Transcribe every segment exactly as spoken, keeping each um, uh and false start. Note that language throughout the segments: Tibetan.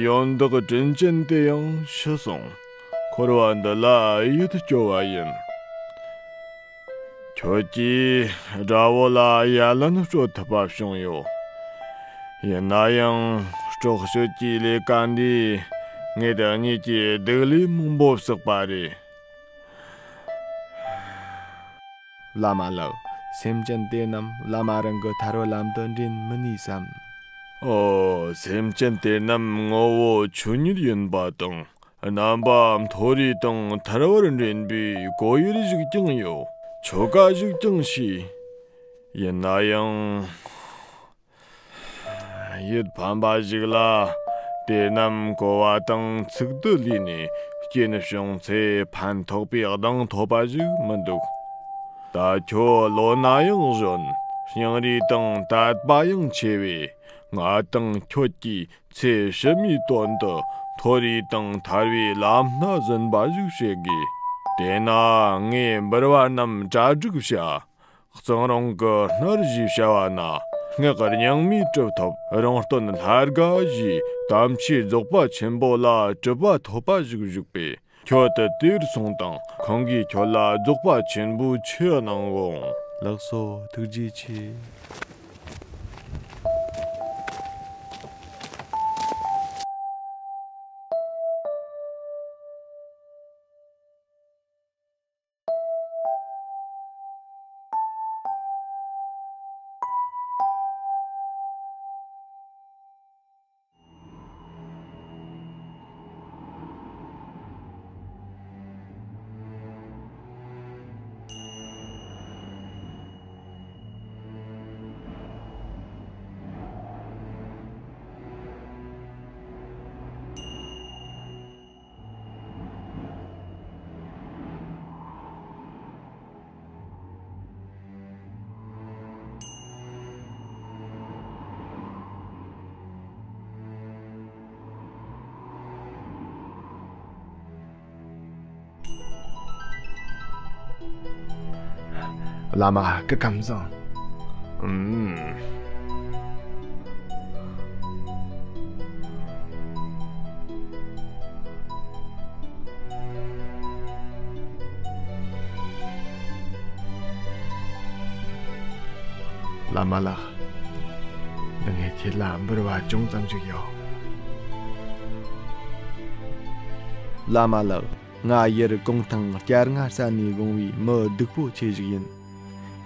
ཡོན་བདག་དྲིན་ཅན་དེ་ཡང་ཤི་སོང་། འཁོར་བ་འདི་ལ་ཡིད་སྐྱོ་བ་ཡིན། ཁྱོད་ཀྱིས་དགྲ་བོ་ལ་ཡ་ལན་སྤྲོད་ཐུབ་པ་བྱུང་ཡོད། ཡིན་ན་ཡང་སྲོག་གཅོད་ཀྱི་ལས་ཀ་འདིས་ངེད་གཉིས་ཀྱི་སྡིག་ལས་མང་པོ་བསགས་པ་རེད། བླ་མ་ལགས། སེམས་ཅན་དེ་རྣམས་བླ་མ་རང་གི་ཐར་བའི་ལམ་དུ་འདྲེན་མི་ནུས་སམ། ཨོ། སེམས་ཅན་དེ་རྣམས་ངོ་བོ་ཆོས་ཉིད་ཡིན་པ་དང་། རྣམ་པ་མཐོ་རིས་དང་ཐར་བར་འདྲེན་པའི་གོ་ཡུལ་ཞིག་ཀྱང་ཡོད། ཆོ་ག་ཞིག་ཀྱང་ཤེས། ཡིན་ན་ཡང་། ཡུལ་ཕམ་པ་ཞིག་ལ། དེ་རྣམས་གོ་བ་དང་ཚིག་ཏུ་ལུས་ནས་རྐྱེན་བྱུང་ཚེ་ཕན་ཐོགས་པའི་གདེང་ཐོབ་པ་ཞིག་མི་འདུག་ད་ཁྱོད་ལོ་ན་ཡང་གཞོན། སྙིང་རུས་དང་དད་པ་ཡང་ཆེ་བས། ང་དང་ཁྱོད་ཀྱིས་ཚེ་ཕྱི་མའི་དོན་དུ་མཐོ་རིས་དང་ཐར་བའི་ལམ་སྣ་ཟིན་པ་ཞིག་བྱེད་དགོས། དེས་ན་ངས་འབུལ་བ་རྣམས་གྲ་སྒྲིག་བྱ། གཙང་རོང་གི་སྣར་ཞེས་བྱ་བ་ན། སྔགས་རྙིང་མའི་གྲུབ་ཐོབ་རོང་སྟོན་ལྷ་དགའ་ཞེས་དམ་ཆོས་རྫོགས་པ་ཆེན་པོ་ལ་གྲུབ་པ་ཐོབ་པ་ཞིག་བཞུགས་པས། ཁྱོད་དེར་སོང་དང་། ཁོང་གིས་ཁྱོད་ལ་རྫོགས་པ་ཆེན་པོའི་ཆོས་གནང་དགོས། ལགས་སོ། ཐུགས་རྗེ་ཆེ། བླ་མ་སྐུ་ཁམས་བཟང་། ཨུམ། བླ་མ་ལགས། འདི་ངས་ཁྱེད་ལ་འབུལ་བ་ཅུང་ཙམ་ཞིག་ཡོད། བླ་མ་ལགས། ང་ཡུལ་གུང་ཐང་སྐྱ་རྔ་ས་ནས་འོང་བའི་མི་སྡུག་པོ་ཆེ་ཞིག་ཡིན།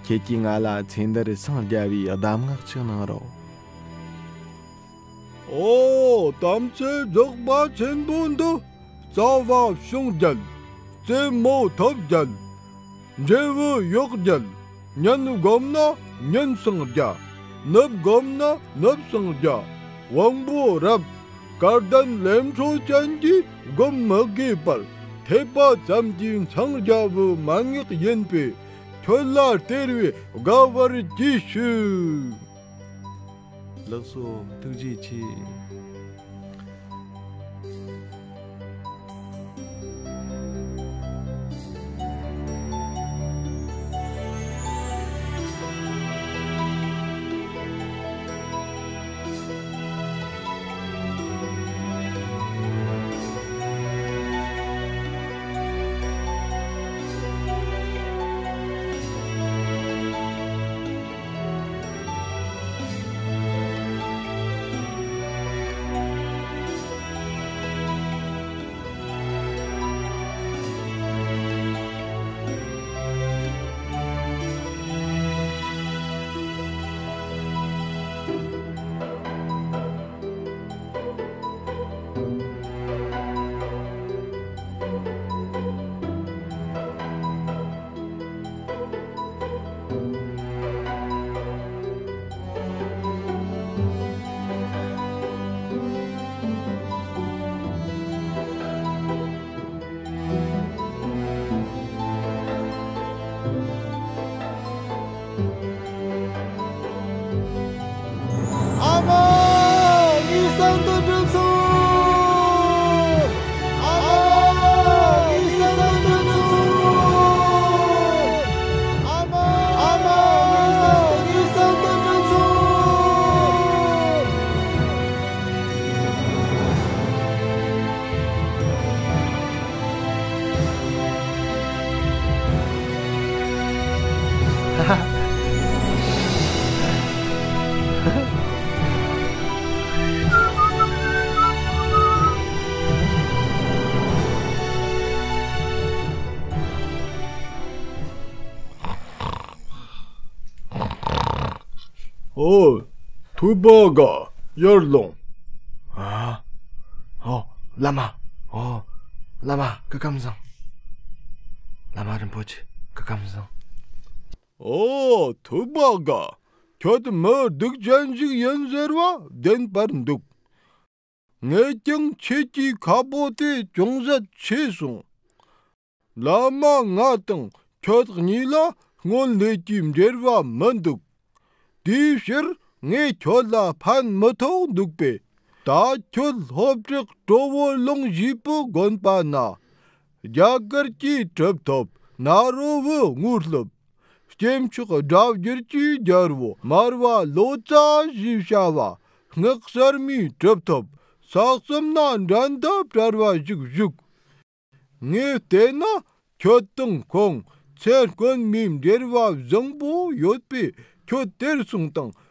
ཁྱེད་ཀྱིས་ང་ལ་ཚེ་འདིར་སངས་རྒྱ་བའི་གདམས་ངག་ཅིག་གནང་རོགས། ཨོ། དམ་ཆོས་རྫོགས་པ་ཆེན་པོ་འདི། རྩ་བ་བྱུང་རྒྱལ། རྩེ་མོ་ཐོབ་རྒྱལ། འབྲས་བུ་ཡོད་རྒྱལ། ཉན་བསྒོམས་ན་ཉིན་སངས་རྒྱ། ནུབ་བསྒོམས་ན་ནུབ་སངས་རྒྱ། དབང་པོ་རབ། སྐལ་ལྡན་ལས་འཕྲོ་ཅན་གྱིས་བསྒོམ་མི་དགོས་པར། ཐོས་པ་ཙམ་གྱིས་འཚང་རྒྱ་བོ་མན་ངག་ཡིན་པས། ཁྱོད་ལ་སྟེར་བའི་དགའ་བར་གྱིས་ཞུ། ལགས་སོ། ཐུགས་རྗེ་ཆེ། ཐུབ་པ་ག་ཡར་ལོངས། ཨ། ཨོ། བླ་མ། ཨོ། བླ་མ་སྐུ་ཁམས་བཟང་། བླ་མ་རིན་པོ་ཆེ་སྐུ་ཁམས་བཟང་། ཨོ། ཐུབ་པ་ག་ཁྱོད་མི་སྡུག་ཅན་ཞིག་ཡིན་ཟེར་བ་བདེན་པར་འདུག་ངས་ཀྱང་ཁྱེད་ཀྱི་ཁ་ཕོ་དེ་ཅུང་ཟད་ཆེ་སོང་། བླ་མ་ང་དང་ཁྱོད་གཉིས་ལ་སྔོན་ལས་ཀྱི་འབྲེལ་བ་མི་འདུག་དེའི་ཕྱིར་ངས་ཁྱོད་ལ་ཕན་མི་ཐོགས་འདུག་པས། ད་ཁྱོད་ལྷོ་བྲག་གྲོ་བོ་ལུང་བཞི་པོ་དགོན་པ་ན། རྒྱ་གར་གྱི་གྲུབ་ཐོབ་ནཱ་རོ་བོའི་དངོས་སློབ། སྐྱེས་མཆོག་སྒྲ་བསྒྱུར་གྱི་རྒྱལ་པོ་སྨྲ་བ་ལོ་ཙཱ་ཞེས་བྱ་བ། སྔགས་གསར་མའི་གྲུབ་ཐོབ་ས་གསུམ་ན་འགྲན་ཟླ་བྲལ་བ་ཞིག་བཞུགས། ངས་བལྟས་ན་ཁྱོད་དང་ཁོང་ཚེ་སྔོན་མའི་འབྲེལ་བ་བཟང་པོ་ཡོད་པས། ཁྱོད་དེར་སོང་དང་།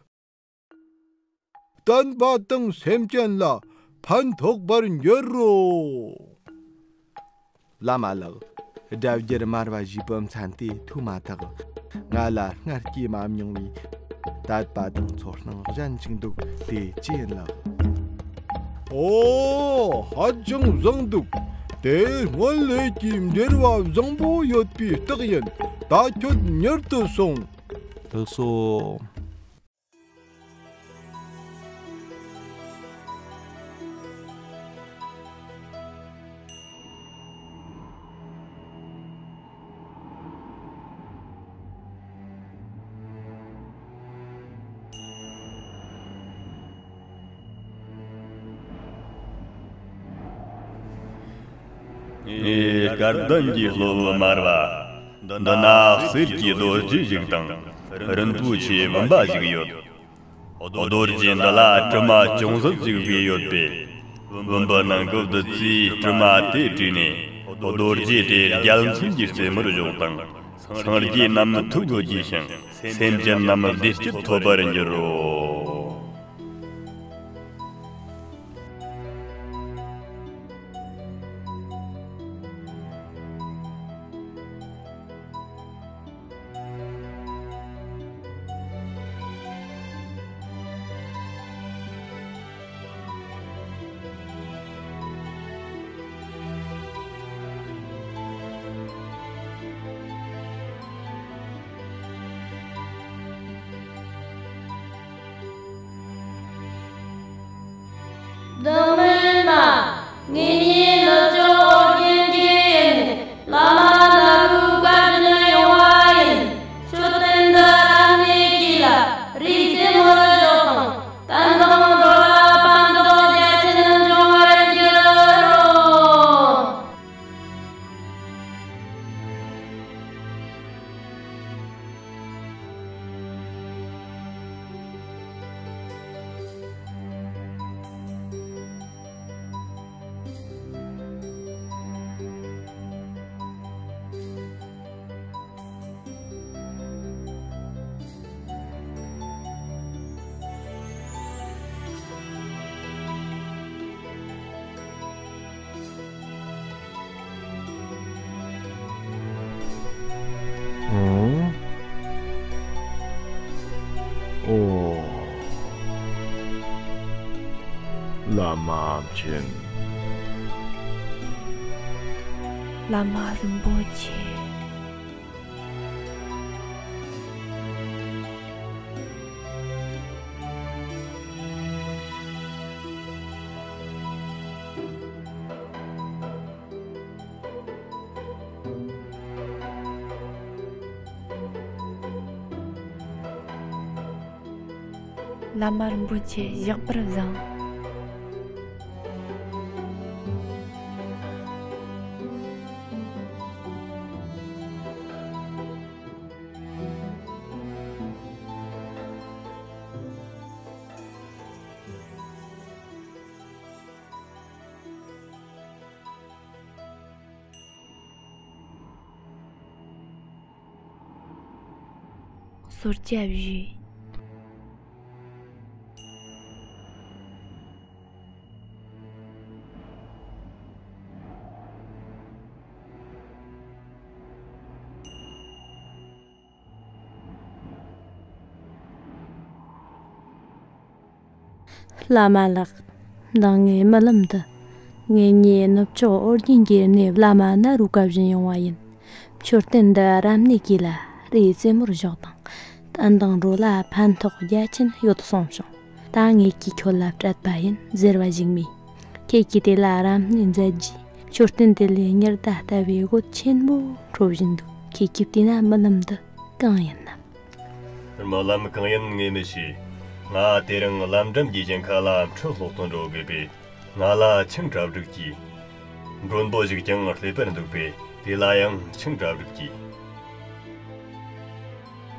བསྟན་པ་དང་སེམས་ཅན་ལ་ཕན་ཐོགས་པར་འགྱུར་རོ། བླ་མ་ལགས། སྒྲ་བསྒྱུར་སྨྲ་བ་བཞི་པོའི་མཚན་དེ་ཐོས་མ་ཐག་ང་ལ་སྔར་སྐྱེས་མ་མྱོང་བའི་དད་པ་དང་ཚོར་སྣང་གཞན་ཞིག་འདུག་དེ་ཅི་ཡིན་ལགས། ཨོ། ཧ་ཅང་བཟང་འདུག་དེ་སྔོན་ལས་ཀྱི་འབྲེལ་བ་བཟང་པོ་ཡོད་པའི་རྟགས་ཡིན། ད་ཁྱོད་མྱུར་དུ་སོང་། ལགས་སོ། ངའི་སྐལ་ལྡན་གྱི་སློབ་བུ་སྨྲ་བ། འདི་ན་གསེར་གྱི་རྡོ་རྗེ་ཞིག་དང་། རིན་པོ་ཆེའི་བུམ་པ་ཞིག་ཡོད། རྡོ་རྗེ་འདི་ལ་དྲི་མ་ཅུང་ཟད་ཅིག་བུད་ཡོད་པས། བུམ་པའི་ནང་གི་བདུད་རྩིས་དྲི་མ་དེ་བཀྲུས་ནས། རྡོ་རྗེ་དེ་རྒྱལ་མཚན་གྱི་རྩེ་མོར་བཞག་དང་། སངས་རྒྱས་རྣམས་ཐུགས་དགྱེས་ཤིང་། སེམས་ཅན་རྣམས་བདེ་སྐྱིད་ཐོབ་པར་འགྱུར་རོ། བདག་མེད་མ། ངེད་གཉིས་ནུབ་ཕྱོགས་ཨོ་རྒྱན་གྱི་ཡུལ་ནས་བླ་མ་ནཱ་རོའི་བཀའ་དྲིན་ཡོང་བ་ཡིན། མཆོད་རྟེན་འདི་རབ་གནས་ཀྱི་ལ་རིའི་རྩེ་མོར་བཞག་དང་། བསྟན་དང་འགྲོ་བ་ཕན་ཐོགས་རྒྱ་ཆེན་འབྱུང་བར་འགྱུར་རོ། ཨོ། ཨོ། བླ་མ་མཁྱེན། བླ་མ་རིན་པོ་ཆེ། བླ་མ་རིན་པོ་ཆེ་ཡག་པར་བཟང་། གསོལ་ཇ་བཞེས། བླ་མ་ལགས། མདང་ངས་རྨི་ལམ་དུ། ངེད་གཉིས་ནུབ་ཕྱོགས་ཨོ་རྒྱན་གྱི་གནས་བླ་མ་ནཱ་རོ་ཀ་བཞིན་ཡོང་བ་ཡིན། མཆོད་རྟེན་འདི་རབ་གནས་ཀྱི་ལ་རས་རྩེ་མོར་བཞག་དང་། གཏན་དང་འགྲོ་ལ་ཕན་ཐོགས་རྒྱ་ཆེན་ཡོད་གསུངས་བྱུང་། ད་ངེད་ཀྱིས་ཁྱོད་ལ་སྤྲད་པ་ཡིན་ཟེར་བ་ཞིག་རྨིས། ཁྱེད་ཀྱིས་དེ་ལ་རབ་གནས་མཛད་རྗེས་མཆོད་རྟེན་དེ་ལས་ཉི་ཟླ་ལྟ་བུའི་རྒོད་ཆེན་པོ་འཕྲོ་བཞིན་འདུག་ཁྱེད་ཀྱིས་བལྟས་ན་རྨི་ལམ་འདི་གང་ཡིན་ནམ། རྨི་ལམ་གང་ཡིན་ངས་མི་ཤེས། ང་དེ་རིང་ལམ་འགྲམ་གྱི་ཞིང་ཁ་ལ་འཕྲུལ་སློག་ཏུ་འགྲོ་དགོས་པས། ང་ལ་ཆང་གྲ་སྒྲིག་གྱིས། མགྲོན་པོ་ཞིག་ཀྱང་སླེབས་པར་འདུག་པས། དེ་ལ་ཡང་ཆང་གྲ་སྒྲིག་གྱིས།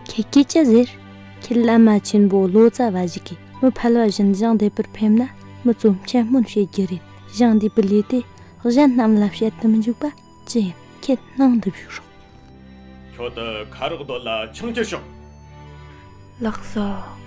ཁྱེད་ཀྱིས་ཅི་ཟེར། ཁྱེད་བླ་མ་ཆེན་པོ་ལོ་ཙཱ་བ་ཞིག་གིས་མི་ཕལ་བ་བཞིན་ཞིང་འདེབས་པར་ཕེབས་ན་མི་ཚོ་འཕྱ་སྨོད་བྱེད་རྒྱུ་རེད། ཞིང་འདེབས་པའི་ལས་དེ་གཞན་རྣམས་ལ་བཤད་དུ་མི་འཇུག་པ་ཅི་ཡིན། ཁྱེད་སྣང་དུ་བཞུགས་རོགས། ཁྱོད་དུ་ཁ་རོག་རྡོ་ལ་ཆང་ཁྱེར་ཤོག་ལགས་སོ།